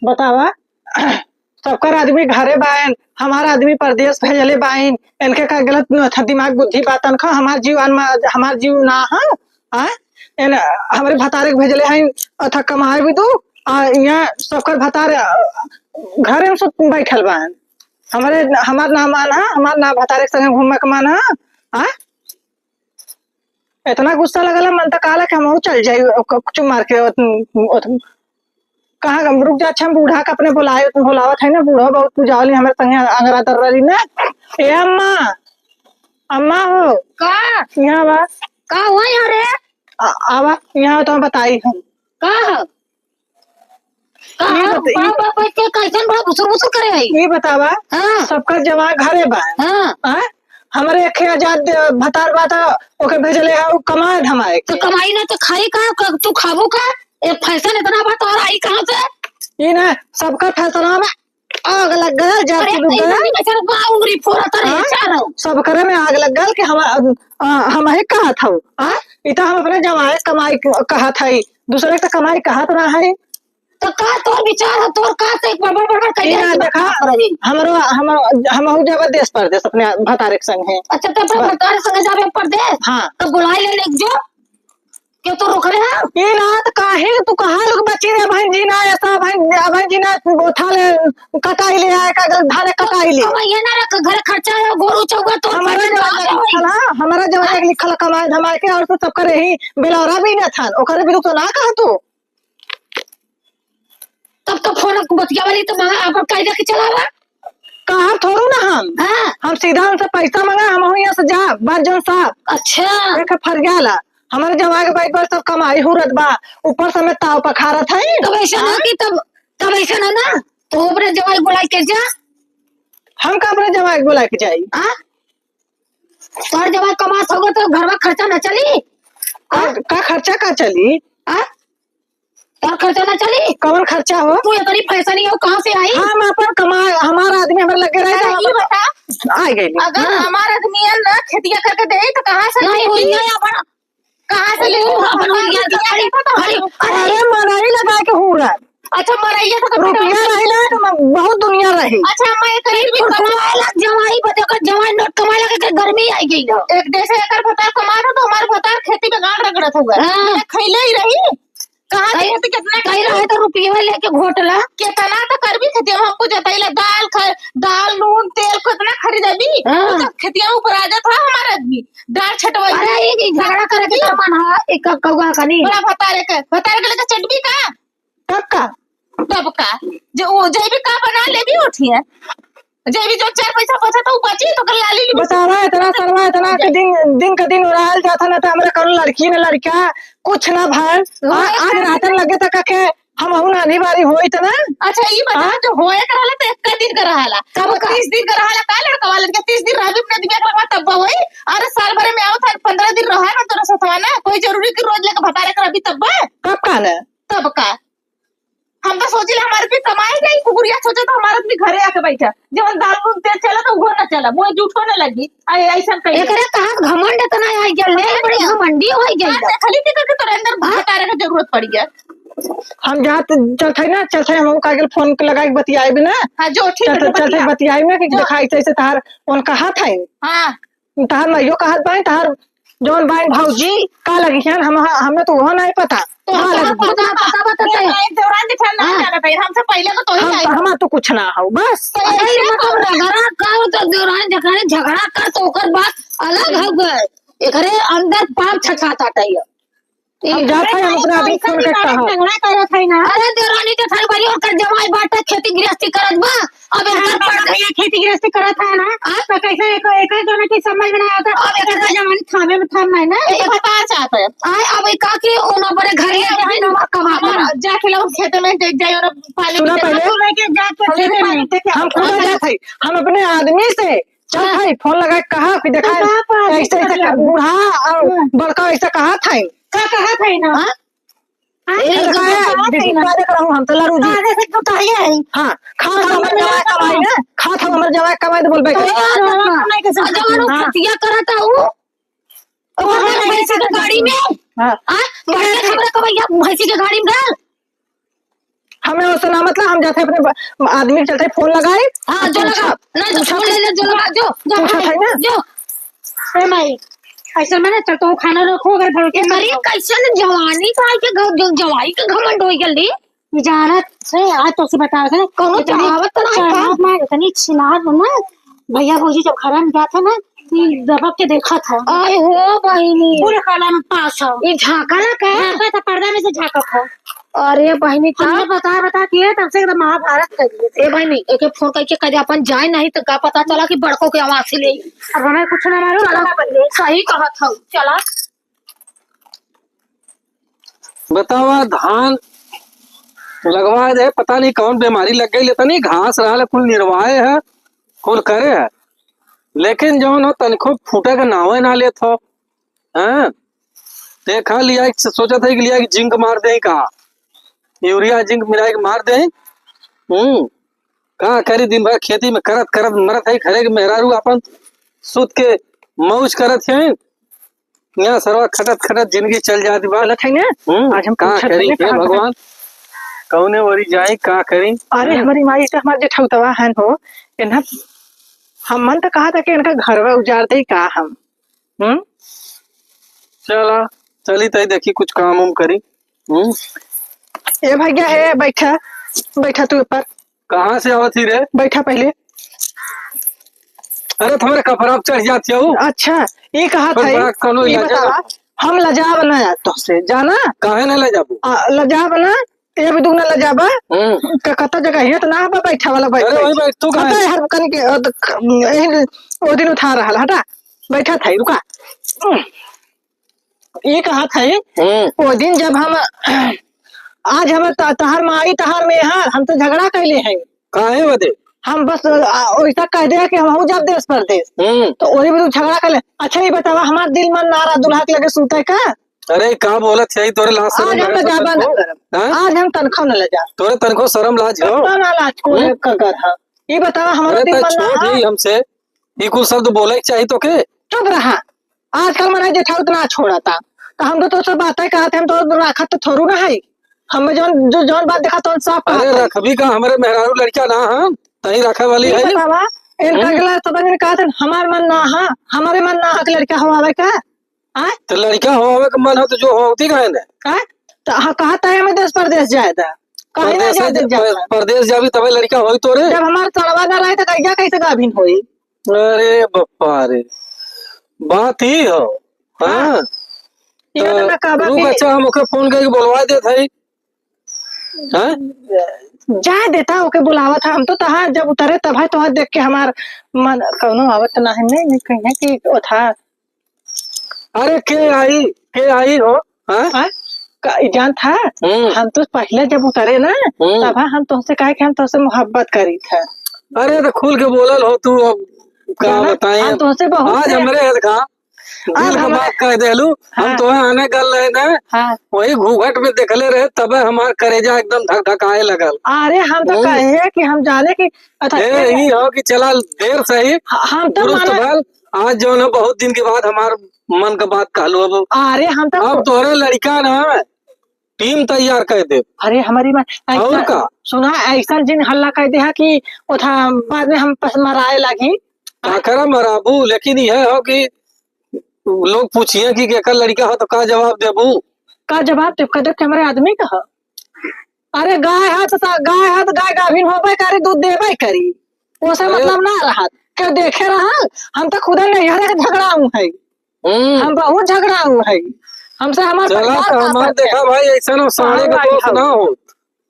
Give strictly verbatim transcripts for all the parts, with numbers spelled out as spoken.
बतावा, सबकर आदमी घरे बाएन, हमार आदमी परदेस भेजले बाइन, इनके का गलत न था, दिमाग बुद्धि बा तनखा, हमार जीवन में, हमार जीव ना है, आ? एन हमरे भतारे के भेजले हैं, अथा कमाए भी दू, आ, यहाँ सबकर भतार, आ, घरे में सुत बैठल बाएन। हमरे, हमार ना मान है, हमार ना भतारे के संगे घूमे के मान है, आ? इतना गुस्सा लगला, मन त कहला कि हमहू चल जाई, ओक-, चुप मार के, ओत-, ओत-, कहाँ हम रुक जा, अच्छा, हम बूढ़ा के अपने बुलाए, बुलावत है ना, बूढ़ा बहुत बुझावली, हमरे संगे अंगरा दर्रा ली ना। ए अम्मा, अम्मा हो, का? यहाँ बा। का हुआ यहाँ रे? आ, आवा, यहाँ तो बताई हम। का? का ये हो? बत-, का ये बा-, बा-, के कैसन बड़ा बुसुर बुसुर करे है? ये बतावा, हाँ। सबका जवाई घरे बा। हाँ। हाँ? हमरे एक आजाद भतार बा त ओके भेजले है, उ कमाए धमाए तो के। कमाई ना तो खाई का, क-, तू खाबू का? ए, फैशन इतना बा तोहरा आई कहाँ से? ये ना, सबका फैसला में आग लग गल, जा अरे, तू ऐसा गल। नहीं, बेचारा बा, उंगली फोड़ा तारे, हाँ? चारो। सब करे में आग लग गल कि हम, अ, हम ही कहत हऊ, हाँ? ई त हम अपने जवाई कमाई क-, कहत हई, दूसरे के त कमाई कहत ना है। तो का तोर विचार हो, तोर का से एक बड़बड़ बड़बड़ कइले ई ना है, देखा, बात रही। हमरो, हम, हमहू जब देश परदेश अपने भतारे के संग है। अच्छा, तो अपने बस। भतारे संग जाबे परदेश? हाँ। तो बुलाई ले, ले जो। क्यों तो रोक रहे हो? ई ना त काहे तू कहा लोग बची रे, अबहिन जी ना, ऐसा अबहिन, अबहिन जी ना, उठा ले, कटाई ले आए, का धान कटाई ले। अब ये ना रख, घर खर्चा है, गोरू चौगा तो हमारा खर्चा जवाब ना लिखल है, हमारा जवाब लिखल है, कमाए धमाए के, और तो सब करे ही बेलौरा भी ना था, ओकरे भी तो ना कहा तू। तब तो फोन बतियावली तो महा अपन कायदा के चलावा। कहा थोड़ू ना हम। हाँ। हम सीधा उनसे पैसा मांगा, हम हो यहाँ से जा, बात जौन साहब। अच्छा। देख फरियाला, हमारे जवाई के बाइक पर सब कमाई हुरत बा, ऊपर से हमें ताव पखारत है। तब ऐसा ना हाँ? कि तब, तब ऐसा ना ना, तो अपने जवाई बुला के जा। हम का अपने जवाई बुला के जाई? हाँ? तोर जवाई कमात होगा तो घरवा खर्चा न चली? का, हाँ? का खर्चा का चली? हाँ? तोर खर्चा ना चली? कौन खर्चा हो? तू इतनी फैसनी हो, कहाँ से आई? हम अपन कमा, हमार आदमी हमारे लगे रहे अरे, तो ये बता, आ गई। अगर हाँ। हमार आदमी है ना खेतिया करके दे तो कहाँ से नहीं, देगी? हुरिया अपन, कहाँ से अरे, देगी? अपन हुरिया तो खड़ी, खड़ी, अरे, अरे, मरई लगा के हुरा। अच्छा, मरैया तो कभी रुपया रही ना तो मैं बहुत दुनिया रही। अच्छा, मैं एक एक भी कमाए लग जवाई बदे कर जवाई नोट कमाए लगे के गर्मी आई गई ना। एक जैसे एकर भतार कमात हो तो हमार भतार खेती में गाड़ रगड़त हुआ। हाँ। खैले ही रही। कहाँ से कहीं, खेती कितना कहीं रहे तो रुपये लेके घोटला। कितना तो करबी खेती में हमको जतैला दाल खा, दाल, नून, तेल कितना खरीदबी? हाँ। तो खेती में ऊपर आ जात है हमारा आदमी। दाल छटवाई। अरे, ये झगड़ा करे के का मन है? एक कौआ कनी। बड़ा भतारे के, भतारे के लेके चटबी का? तब का? तब का? जे वो जैबी का बना लेबी उठिए। जैबी जो चार पैसा बचा तो बची तो कर लाली ली। बतावा, इतना सरवा, इतना के दिन, दिन का दिन उड़ाल जाता ना, तो हमरा कौनो लड़की ना लड़का कुछ ना भर। आ, आज रातन लगे तक के हम हूं नानी बारी होई त ना। अच्छा, ई बता, हाँ? जो होए के रहला तो एक दिन का रहला। तब वो का? तीस दिन का रहला का लड़का वाला के तीस दिन रहबी अपने दिमाग लगा तब होई। अरे साल भर में आवत है, पन्द्रह दिन रहा ना तोरा सथवा ना, कोई जरूरी कि रोज लेके भतारे कर अभी तब। तब का ना? तब का? हम तो सोचिला हमार भी कमाए जाई, कुकुरिया सोचे तो हमार भी घरे आके बैठा। जवन दाल नून तेल चला तो वो ना चला, वो झूठ को ना लगी। आ, ऐसा कही। एकरे कहा घमंड इतना आई गया, ले बड़ी घमंडी हो गई। हाँ, देखली थी करके तोरे अंदर हाँ? भतारे का जरूरत पड़ गया। हम जहाँ त-, चलते ना, चलते हम कागल फोन लगा के बतियाए भी ना। हाँ, जो ठीक है, चलते, चलते बतिया। बतियाए ना कि जो देखा ऐसे, ऐसे तार उनका हाथ है। हाँ। तहार माइयो कहत बाइन, तहार जौन बाइन भौजी, का लगिहन, हम, हमें तो उहो नाहीं पता। तो का हम लगिहन? पता, पता, पता, पता। ये दौरान जेठान नाहीं हाँ। जानत है, हमसे पहिले को तो ही हम, आई। हमार तो कुछ ना हो, बस। तो अरे, ऐसे मतलब, कहो। रगड़ा कर तो दौरान जेठान झगड़ा कर तो ओकर बात अलग हो गए। एकरे अंदर पाप छछाता है। हम जात है, हम अपने आदमी फोन के कहा। झगड़ा करत है ना। अरे देवरानी जेठानी बड़ी ओकर जमाई बाटे, खेती गृहस्थी करत बा। अब हाँ, एकर तो पर भैया खेती गृहस्थी करत है ना, हाँ? तो कैसे एक, एक जना के समझ में ना आता, अब एकर तो जवानी थामे में थाम है ना। ये भतार चाहत है। आए, अब ई का कि ओना बड़े घर ले जाए ना, कमा हमारा कमा। जाके लोग खेत में देख जाए और पानी सुना पीते पहले। हैं। लेके जाके खेत में देखे। हम खुद जात है, हम अपने आदमी से चल हाँ। भाई, फोन लगा के कहा कि देखा तो है, कहाँ पर ऐसे, ऐसे कर बूढ़ा और हाँ। बड़का ऐसे कहा था। का कहा था ना? हाँ? हाँ? ए, ऐसे कहा है, कहा था ना? बिस्कुट खा दे कर हम तो लड़ू जी। हाँ, जैसे तू तो है ही। हाँ, खा था हमर जवाई कमाई ना, खा था हमर जवाई कमाई तो बोल बैठे। तो यार, हाँ। जवान हाँ। खतिया करत हूँ। ओकर हाँ, भैंसी के गाड़ी में। हाँ। हाँ? बढ़िया खबर कमैया भैंसी के गाड़ी में। हमें ओसे ना मतलब, हम जाते अपने ब-, आदमी के चलते फोन लगाई। हाँ, जो पूछा, लगा, नहीं तो पूछा फोन ले ले, जो लगा, जो, जो, पूछा था ना। जो। ए माई, ऐसे में ना चल, तो खाना रखो, अगर भरोसे ए, ना अरे, हो। कैसे न जवानी का है के घ-, जो जवाई के घमंड हो गया ली। जानत से आज तो से बताओ से ना, कौनो इतनी जमावत तो नहीं का? शराब ना, इतनी छिनार ना, भैया भौजी जब घर में जाते ना, ई दबक के देखत है। आय हो बहिनी। पूरे काला में पास हो। ई झांका ना का? झांका था, पर्दा में से झांकत हो। अरे बहिनी, का? हमने बता, बता किए, तब से एकदम महाभारत कर दिए। ए बहिनी, एके फोन करके कह दे, अपन जाए नहीं तो का पता चला कि बड़को के आवाज से ले। अब हमें कुछ ना मालूम, चला चला। पहले। सही कहत हूँ, चला। बतावा, धान लगवा दे, पता नहीं कौन बीमारी लग गई, लेता नहीं, घास रहल कुल निरवाए है, कुल करे है, लेकिन जौन हो तनिको फूटे के नावे ना लेत हो। हाँ, देखा लिया, सोचत है कि लिया कि जिंक मार दे का, यूरिया जिंक मिला के मार दे। हम्म, का करी, दिन भर खेती में करत करत मरत है, घरे के मेहरारू अपन सुत के मौज करत है। यहाँ सरवा खटत खटत जिंदगी चल जात बा। गलत है ना? हम्म, आज हम का पूछत करी, हई, हे कहाँ भगवान, कौने ओरी जाई, का करी? अरे, हम्म। हमारी माई तो हमार जेठौतवा हन हो, इन्हा हम मन तो कहा था कि इनका घरवा उजाड़ दे का हम। हम्म? चला, चली तई देखी कुछ काम उम करी। हम्म? ए भैया, हे बैठा, बैठा तू ऊपर। कहाँ से आवत ही रे? बैठा पहले। अरे, तुम्हारे कपड़ा पे चढ़ जाती हो। अच्छा, ये कहा था, बड़ा कौनो ये इलाज है बतावा, ना? हम लजाब ना यार तुमसे, जाना? काहे ना लजाबू? आ, लजाब ना, ये भी दुगना लजाबा। हम्म। क-, कत्ता जगह है तो ना बा बैठा वाला बैठ, अरे, वही बैठ। बैठ, तू कहाँ पता है? है, हर कन के, अ, त-, यही वो दिन उठा रहा, हटा, बैठा था, रुका। ये कहा था, हम्म। वो दिन जब हम, आज हम त-, तहार माई, तहार मेहर, हम तो झगड़ा कैले हैं। काहे बदे? हम बस, आ, वैसा कह दे कि हम हो जाब देश परदेश। हम्म। तो वही में तू झगड़ा कर ले। अच्छा, ये बतावा, हमार दिल मन ना रहा दुल्हा के लगे सूते का? अरे, का बोलत है, तोरे लाज शरम आज हम लगे लजाबा सोचत ना हो? करब। हाँ? आज हम तनखा न लजा। तोरे तनखो शरम लाज हो? कत्ता ना लाज को हम्म? एक कगर है। ये बतावा, हमारा अरे, दिल त मन ना छोड़ है। ही हमसे। ई कुल शब्द बोले के चाही तोके? चुप रहा। आजकल मने जेठाउत ना छोड़ता। तो हम तो तोसे बातें कहत, हम तो राखत तो थोड़ू ना है। हमें जौन, जो, जौन बात देखा तौन साफ कहत अरे है। रखबी का, हमरे मेहरारू लड़का ना हम, तही रखे वाली ये है। बतावा, इनका हम्म। अगला सब दिन कहत है, "हमार मन ना हा, हमारे मन ना हा के लड़का हो आवे का?" आय? तो लड़का हो आवे के मन हो तो जो होती काहे ना? आय? तो हाँ, कहत है हमें देश परदेश जाए दा। काहे ना परदेश जाए है, दा, जाए दा? परदेश जाबी तबे लड़का होई तोरे। जब हमार सड़वा ना रहे तो कहिया कैसे गाभिन होई? अरे बप्पा रे, बात ही हो। हाँ। हाँ। ये तो तो मैं कहबा रुक, कि अच्छा, हम ओके फोन करके बोलवा देत हई। हाँ? जाए देता, ओके बुलावा था। हम तो तहार जब उतरे तब है, तोहर देख के हमार मन कौनो आवत ना है, नहीं, नहीं कहिया कि ओ था। अरे के आई, के आई हो? हाँ? हाँ? का, ई जान था? हम्म। हम तो पहले जब उतरे ना, हम्म। तब हम तुमसे कहे कि हम तुमसे मोहब्बत करी था। अरे तो खुल के बोलल हो तू, अब का जाना, बताएं हम अब। तुमसे बहुत आज प्यार हमरे हल्का दिल आज के हमारे बात कह देलू, हम हाँ। तोहे आने गल रहे ना, हाँ। वही घूंघट में देखले रहे, तबे हमार करेजा एकदम धक धकाए लगल। अरे हम तो हम्म। कहे कि हम जाने कि अच्छा, ए, ये ई हो कि चला देर सही, ह-, हम तो दुरुस्त माने भल। आज जौन है बहुत दिन के बाद हमार मन का बात कहलू अब। अरे हम तो अब तोहरे लड़का ना टीम तैयार कर दे। अरे हमारी माँ, ऐसा, और का? सुना, ऐसा जिन हल्ला कर दे है कि ओथा बाद में हम पस मराए लागी। काकरा मराबू, लेकिन यह हो कि लोग पूछिए कि केकर लड़का हो तो का जवाब देबू? का जवाब देब? कह देब कि हमारे आदमी का हो। अरे गाय है तो सा-, गाय है तो गाय गाभिन होबे करी, दूध देबे करी, ओसे अरे। मतलब ना रहत। के देखे रहा, हम तो खुदा नैहरे के झगड़ाऊ है। हम्म। हम बहुत झगड़ाऊ है। हमसे हमार चला परिवार तो का हमार बात है। देखा भाई, ऐसा ना साढ़े का दोस्त ना हो।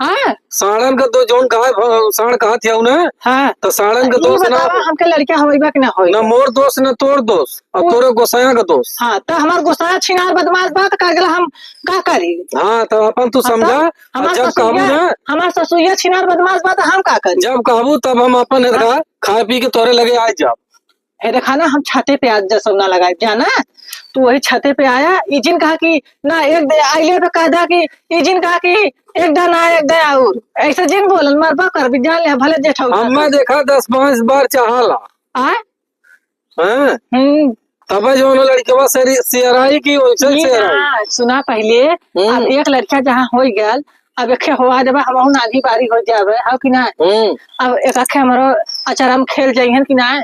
हाँ? साड़न का दो जौन गाय भ-, साड़ कहत हऊ ना, हाँ। तो साड़न का ई दोस्त ना बतावा, हो। हमके लड़का होइबा कि ना होइबा? ना मोर दोस्त, ना तोर दोस्त, और उ- तोरे गोसाया का दोस्त। हाँ, तो हमार गोसाया छिनार बदमाश बा, तो का गेला हम का करी? हाँ, तो अपन तू हाँ, तो समझा, हमार जब कहबू ससुइया, ना। हमार ससुइया छिनार बदमाश बा, तो हम का करी? जब कहबू तब हम अपन हाँ। इधर खाए पी के तोरे लगे आ जाब। हे देखा ना, हम छते पे आज जसो ना लगाए, जाना? तू वही छते पे आया, ई जिन कहा कि ना, एक दे, आइले पे कह दा कि ई जिन कहा कि एक दाना, एक दे और। ऐसे जिन बोलन, मरबा कर भी जान ले, भले जेठा उठा हमें दे। देखा दस पाँच बार चाहाला। आय? हैं? हम्म। तबे जौन लड़कवा से रि-, सियराई की, वैसे ई सियराई। ना, सुना पहले, हम्म। अब एक लड़का जहाँ हो गल, अब एके होवा देबा, हमहू नानी बारी होइ जाबे, हौ कि ना? हम्म। अब एक आखे हमरो अचारा में खेल जइहन कि ना?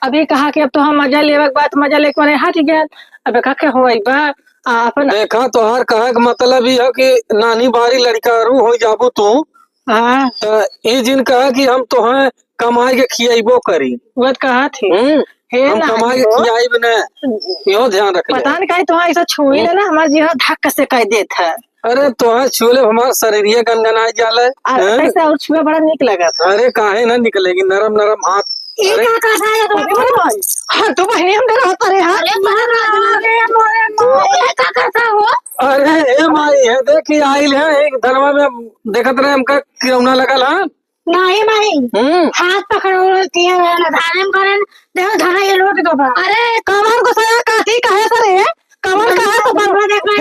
अभी कहा कि अब तो हम मजा लेवे के बाद मजा लेके मने हट गया। अब एक आखे होइबा, आ, अपन देखा, तोहार कहे के मतलब ई है कि नानी बारी लड़िकारू होइ जाबू तू। हाँ। त ई जिन कहे कि हम तोहे कमाई के खियाइबो करी। वो तो कहा थी। हम्म, हे हम ना कमाई के हो। खियाइब न, इहो ध्यान रख ले। पता नहीं काहे तोहार ऐसा छुई हम्म। ले ना, हमार जीवा धक से कह देत है। अरे तोहार छुए ले हमार शरीरिये गनगनाइ जाले, आ, हैं? कैसे और छुए बड़ा नीक लगत है। अरे काहे ना निकलेगी, नरम नरम हाथ। ई अरे का कहा है तो? हाँ, तो बहिनी हम डरा परे हैं। अरे बाप रे, मोरे, मोरे, मोरे, ये का करता हो? अरे ए माई, है देखी आइल है, एक धनवा में देखत रहे हमका किरौना लगल है। नाही माई, हम्म। हाथ पकड़ो, तिया धाने में करन, देखो धाना ये लोट दो बा। अरे, कमर को सया काटी कहे सरे, कमर कहे तो बा-,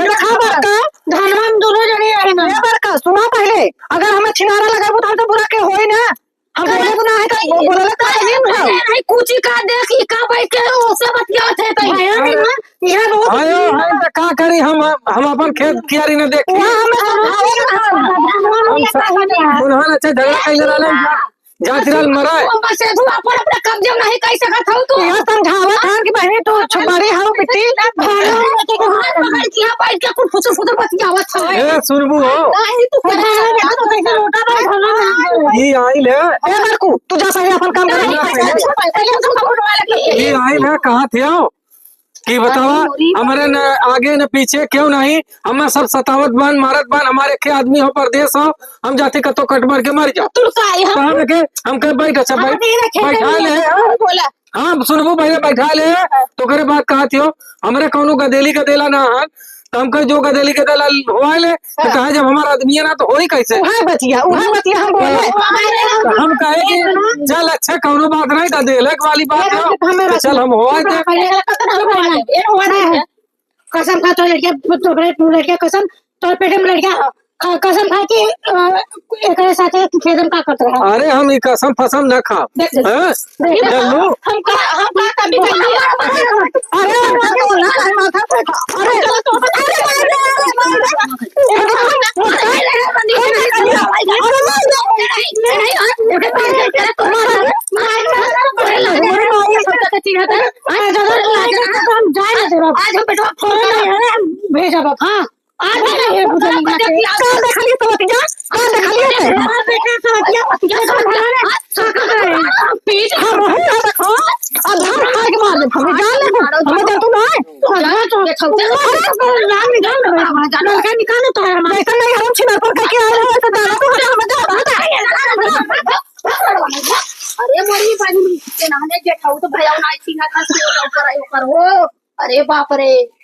देखा बड़का। धानवा में दोनों जने रहे ना। ए बड़का, सुना पहले, अगर हमें छिनारा लगाबू तो हम तो बुरा के होई ना। हम बोले तो ना है तो बो-, बोले तो नहीं उठाओ। अरे, नहीं, कुची का देख, ई का बैठ के ओसे बतियावत है तो। भैया नहीं ना। इहाँ बहुत हाय, हाय, त का करी हम, हम अपन खेत कियारी न देखी। वहाँ हमें समझावे के रहल। हम स-, उन्होंने अच्छा झगड़ा कइले रहले, जा-, जाति रहल मराए। बस ये तू अपन अपने कब्जे में नहीं कह सकत हऊ तू। यहाँ समझावत हन कि बहिनी तू छ-, बड़ी हऊ बिट्टी। हाथ पकड़ के यहाँ बैठ के कुछ फुसुर फुसुर बतियावत हऊ। ए, सुनबू हो। नहीं, तू पता नहीं, तो कैसे लोटा भाई खाना नहीं दे। ई आइल है। ए, बड़कू, तू जा पहले अपन काम कर। नहीं, नहीं, नहीं। पहले तू सब उठवा ले। ई आइल है, कहाँ थे हो? कि बतावा, अरे, हमरे न आगे न पीछे क्यों नहीं, हमें सब सतावत बान, मारत बान, हमारे के आदमी हो, परदेस हो, हम जाते कतो कट मर के मर जाओ। तू का है, हम कहाँ देखे? हम कहे, "बैठ, अच्छा, हम बैठ, नहीं रखे, बैठा नहीं ले।" रखे, बोला। हाँ, सुनबू, पहले बैठा ले, तो करे बात कहा थियो, हमरे कौनो गदेली गदेला ना हन, तो हम कहे, "जो गदेली गदेला हुआ ले, तो हाँ। कहा, जब हमारा आदमी है ना, तो होई कैसे?" उहे बतिया, उहे बतिया हम बोले। तो हम कहे कि चल अच्छा, कौनो बात नहीं, तो देलक वाली बात है, तो चल हम होवा दे। कसम खा तो लड़किया, तो लड़किया कसम, तो पेटे में लड़किया ख-, कसम खा के, अ, एकरे साथे खेदम का करत रहा। अरे हम ई कसम फसम ना खाब। देख, देख। हैं? देख, देख। चल लू। हम का, हम का कभी नहीं। अरे, अरे, अरे, अरे, अरे, अरे, आज हम बेटवा फोन नहीं है, भेजा बाप, हाँ। आज नहीं है, बुझा नहीं है। कहाँ देखा लिए तो बतिया? कहाँ देखा लिए थे? कहाँ देखा तो बतिया? बतिया तो बतिया। हम वही ना देखो। अब हम खाए के मार दे, हमें जान ले, हमें जान तू ना है। तो जान तो देखो। अरे, तो जान निकाल दे, जान निकाल दे। वैसा नहीं, हम छिनार पर करके आए हैं, वैसा जाना तो हमें, हमें जाना है। अरे, मोरी बाजी में के नाम है, जेठाऊ तो भैया ना आई थी ना, था, सो ऊपर आई, ऊपर हो। अरे बाप रे।